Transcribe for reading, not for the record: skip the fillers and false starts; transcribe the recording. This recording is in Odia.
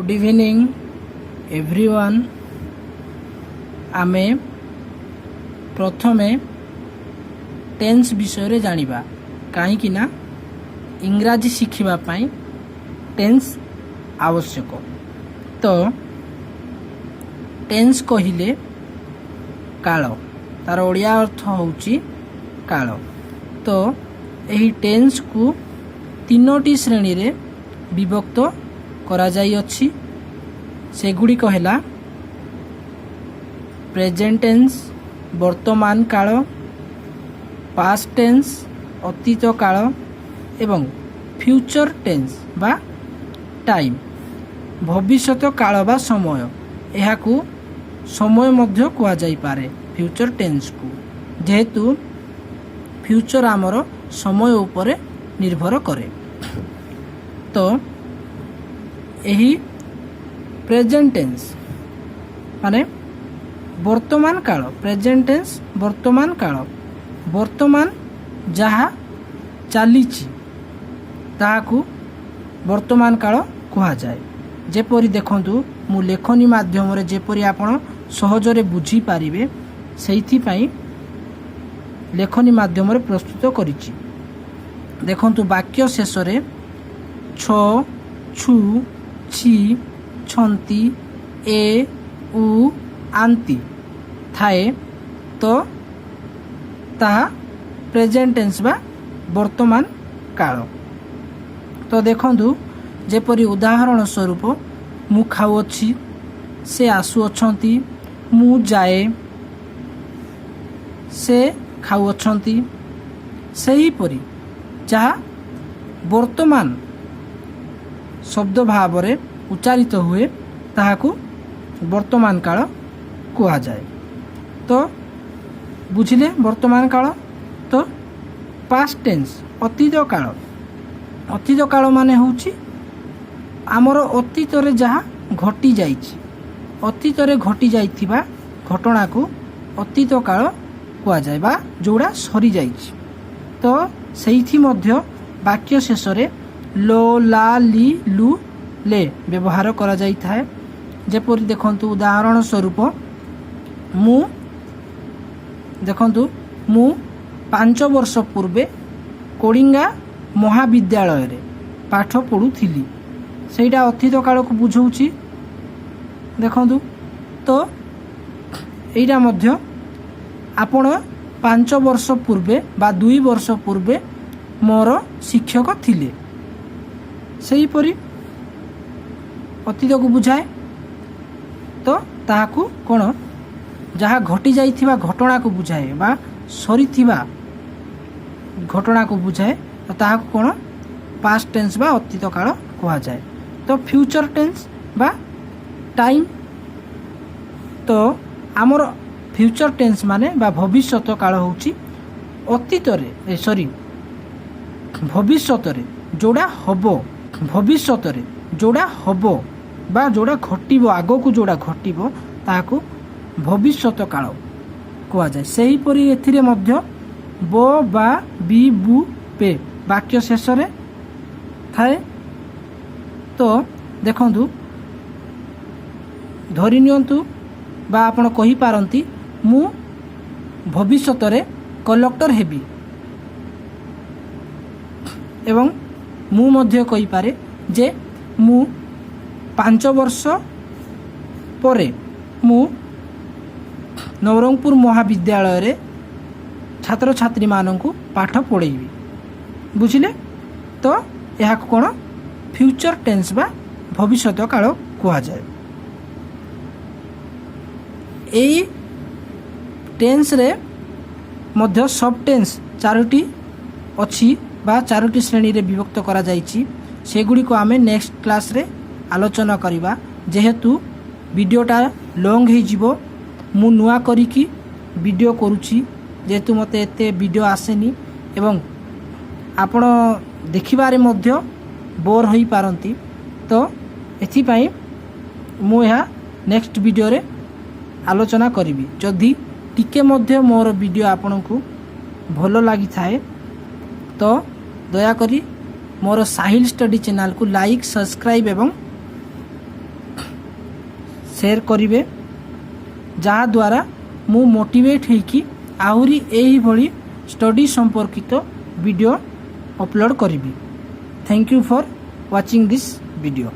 Good evening everyone. ଆମେ ପ୍ରଥମେ ଟେନ୍ସ ବିଷୟରେ ଜାଣିବା, କାହିଁକି ନା ଇଂରାଜୀ ଶିଖିବା ପାଇଁ ଟେନ୍ସ ଆବଶ୍ୟକ। ତ ଟେନ୍ସ କହିଲେ କାଳ, ତାର ଓଡ଼ିଆ ଅର୍ଥ ହେଉଛି କାଳ। ତ ଏହି ଟେନ୍ସକୁ ତିନୋଟି ଶ୍ରେଣୀରେ ବିଭକ୍ତ କରାଯାଇଅଛି। ସେଗୁଡ଼ିକ ହେଲା ପ୍ରେଜେଣ୍ଟ ଟେନ୍ସ, ବର୍ତ୍ତମାନ କାଳ, ପାଷ୍ଟ ଟେନ୍ସ, ଅତୀତ କାଳ ଏବଂ ଫ୍ୟୁଚର ଟେନ୍ସ ବା ଟାଇମ୍, ଭବିଷ୍ୟତ କାଳ ବା ସମୟ। ଏହାକୁ ସମୟ ମଧ୍ୟ କୁହାଯାଇପାରେ ଫ୍ୟୁଚର ଟେନ୍ସକୁ, ଯେହେତୁ ଫ୍ୟୁଚର ଆମର ସମୟ ଉପରେ ନିର୍ଭର କରେ। ତ ଏହି ପ୍ରେଜେଣ୍ଟ ଟେନ୍ସ ମାନେ ବର୍ତ୍ତମାନ କାଳ। ପ୍ରେଜେଣ୍ଟ ଟେନ୍ସ, ବର୍ତ୍ତମାନ କାଳ। ବର୍ତ୍ତମାନ ଯାହା ଚାଲିଛି, ତାହାକୁ ବର୍ତ୍ତମାନ କାଳ କୁହାଯାଏ। ଯେପରି ଦେଖନ୍ତୁ, ମୁଁ ଲେଖନୀ ମାଧ୍ୟମରେ ଯେପରି ଆପଣ ସହଜରେ ବୁଝିପାରିବେ, ସେଇଥିପାଇଁ ଲେଖନୀ ମାଧ୍ୟମରେ ପ୍ରସ୍ତୁତ କରିଛି। ଦେଖନ୍ତୁ, ବାକ୍ୟ ଶେଷରେ ଛ, ଛୁ, ଛି, ଛନ୍ତି, ଏ, ଉ, ଆନ୍ତି ଥାଏ ତ ତାହା ପ୍ରେଜେଣ୍ଟ ଟେନ୍ସ ବା ବର୍ତ୍ତମାନ କାଳ। ତ ଦେଖନ୍ତୁ, ଯେପରି ଉଦାହରଣ ସ୍ୱରୂପ, ମୁଁ ଖାଉଅଛି, ସେ ଆସୁଅଛନ୍ତି, ମୁଁ ଯାଏ, ସେ ଖାଉଅଛନ୍ତି। ସେହିପରି ଯାହା ବର୍ତ୍ତମାନ ଶବ୍ଦ ଭାବରେ ଉଚ୍ଚାରିତ ହୁଏ, ତାହାକୁ ବର୍ତ୍ତମାନ କାଳ କୁହାଯାଏ। ତ ବୁଝିଲେ ବର୍ତ୍ତମାନ କାଳ। ତ ପାଷ୍ଟ ଟେନ୍ସ, ଅତୀତ କାଳ। ଅତୀତ କାଳ ମାନେ ହେଉଛି ଆମର ଅତୀତରେ ଯାହା ଘଟି ଯାଇଛି। ଅତୀତରେ ଘଟି ଯାଇଥିବା ଘଟଣାକୁ ଅତୀତ କାଳ କୁହାଯାଏ ବା ଯେଉଁଟା ସରିଯାଇଛି। ତ ସେଇଥି ମଧ୍ୟ ବାକ୍ୟ ଶେଷରେ ଲୋ, ଲା, ଲି, ଲୁ, ଲେ ବ୍ୟବହାର କରାଯାଇଥାଏ। ଯେପରି ଦେଖନ୍ତୁ, ଉଦାହରଣ ସ୍ୱରୂପ ମୁଁ ଦେଖନ୍ତୁ, ମୁଁ 5 ବର୍ଷ ପୂର୍ବେ କୋଡ଼ିଙ୍ଗା ମହାବିଦ୍ୟାଳୟରେ ପାଠ ପଢ଼ୁଥିଲି। ସେଇଟା ଅତୀତ କାଳକୁ ବୁଝାଉଛି। ଦେଖନ୍ତୁ, ତ ଏଇଟା ମଧ୍ୟ ଆପଣ 5 ବର୍ଷ ପୂର୍ବେ ବା 2 ବର୍ଷ ପୂର୍ବେ ମୋର ଶିକ୍ଷକ ଥିଲେ। ସେହିପରି ଅତୀତକୁ ବୁଝାଏ। ତ ତାହାକୁ କ'ଣ, ଯାହା ଘଟି ଯାଇଥିବା ଘଟଣାକୁ ବୁଝାଏ ବା ସରିଥିବା ଘଟଣାକୁ ବୁଝାଏ, ତ ତାହାକୁ କ'ଣ, ପାଷ୍ଟ ଟେନ୍ସ ବା ଅତୀତ କାଳ କୁହାଯାଏ। ତ ଫ୍ୟୁଚର ଟେନ୍ସ ବା ଟାଇମ୍। ତ ଆମର ଫ୍ୟୁଚର ଟେନ୍ସ ମାନେ ବା ଭବିଷ୍ୟତ କାଳ ହେଉଛି ଅତୀତରେ, ସରି, ଭବିଷ୍ୟତରେ ଯେଉଁଟା ହବ, ଭବିଷ୍ୟତରେ ଯେଉଁଟା ହବ ବା ଯେଉଁଟା ଘଟିବ, ଆଗକୁ ଯେଉଁଟା ଘଟିବ, ତାହାକୁ ଭବିଷ୍ୟତ କାଳ କୁହାଯାଏ। ସେହିପରି ଏଥିରେ ମଧ୍ୟ ବ, ବା, ବି, ବୁ, ପେ ବାକ୍ୟ ଶେଷରେ ଥାଏ। ତ ଦେଖନ୍ତୁ, ଧରି ନିଅନ୍ତୁ ବା ଆପଣ କହିପାରନ୍ତି, ମୁଁ ଭବିଷ୍ୟତରେ କଲେକ୍ଟର ହେବି। ଏବଂ ମୁଁ ମଧ୍ୟ କହିପାରେ ଯେ ମୁଁ 5 ବର୍ଷ ପରେ ମୁଁ ନବରଙ୍ଗପୁର ମହାବିଦ୍ୟାଳୟରେ ଛାତ୍ରଛାତ୍ରୀମାନଙ୍କୁ ପାଠ ପଢ଼େଇବି। ବୁଝିଲେ? ତ ଏହାକୁ କ'ଣ, ଫ୍ୟୁଚର ଟେନ୍ସ ବା ଭବିଷ୍ୟତ କାଳ କୁହାଯାଏ। ଏଇ ଟେନ୍ସରେ ମଧ୍ୟ ସବ୍ ଟେନ୍ସ ଚାରୋଟି ଅଛି ବା ଚାରୋଟି ଶ୍ରେଣୀରେ ବିଭକ୍ତ କରାଯାଇଛି। ସେଗୁଡ଼ିକୁ ଆମେ ନେକ୍ସଟ କ୍ଲାସ୍ରେ ଆଲୋଚନା କରିବା। ଯେହେତୁ ଭିଡ଼ିଓଟା ଲଙ୍ଗ୍ ହେଇଯିବ, ମୁଁ ନୂଆ କରିକି ଭିଡ଼ିଓ କରୁଛି, ଯେହେତୁ ମୋତେ ଏତେ ଭିଡ଼ିଓ ଆସେନି ଏବଂ ଆପଣ ଦେଖିବାରେ ମଧ୍ୟ ବୋର୍ ହୋଇପାରନ୍ତି, ତ ଏଥିପାଇଁ ମୁଁ ଏହା ନେକ୍ସଟ ଭିଡ଼ିଓରେ ଆଲୋଚନା କରିବି। ଯଦି ଟିକେ ମଧ୍ୟ ମୋର ଭିଡ଼ିଓ ଆପଣଙ୍କୁ ଭଲ ଲାଗିଥାଏ, ତ ଦୟାକରି ମୋର ସାହିଲ ଷ୍ଟଡି ଚ୍ୟାନେଲକୁ ଲାଇକ୍, ସବସ୍କ୍ରାଇବ୍ ଏବଂ ସେୟାର କରିବେ, ଯାହାଦ୍ୱାରା ମୁଁ ମୋଟିଭେଟ୍ ହେଇକି ଆହୁରି ଏହିଭଳି ଷ୍ଟଡି ସମ୍ପର୍କିତ ଭିଡ଼ିଓ ଅପଲୋଡ଼ କରିବି। Thank you for watching this video.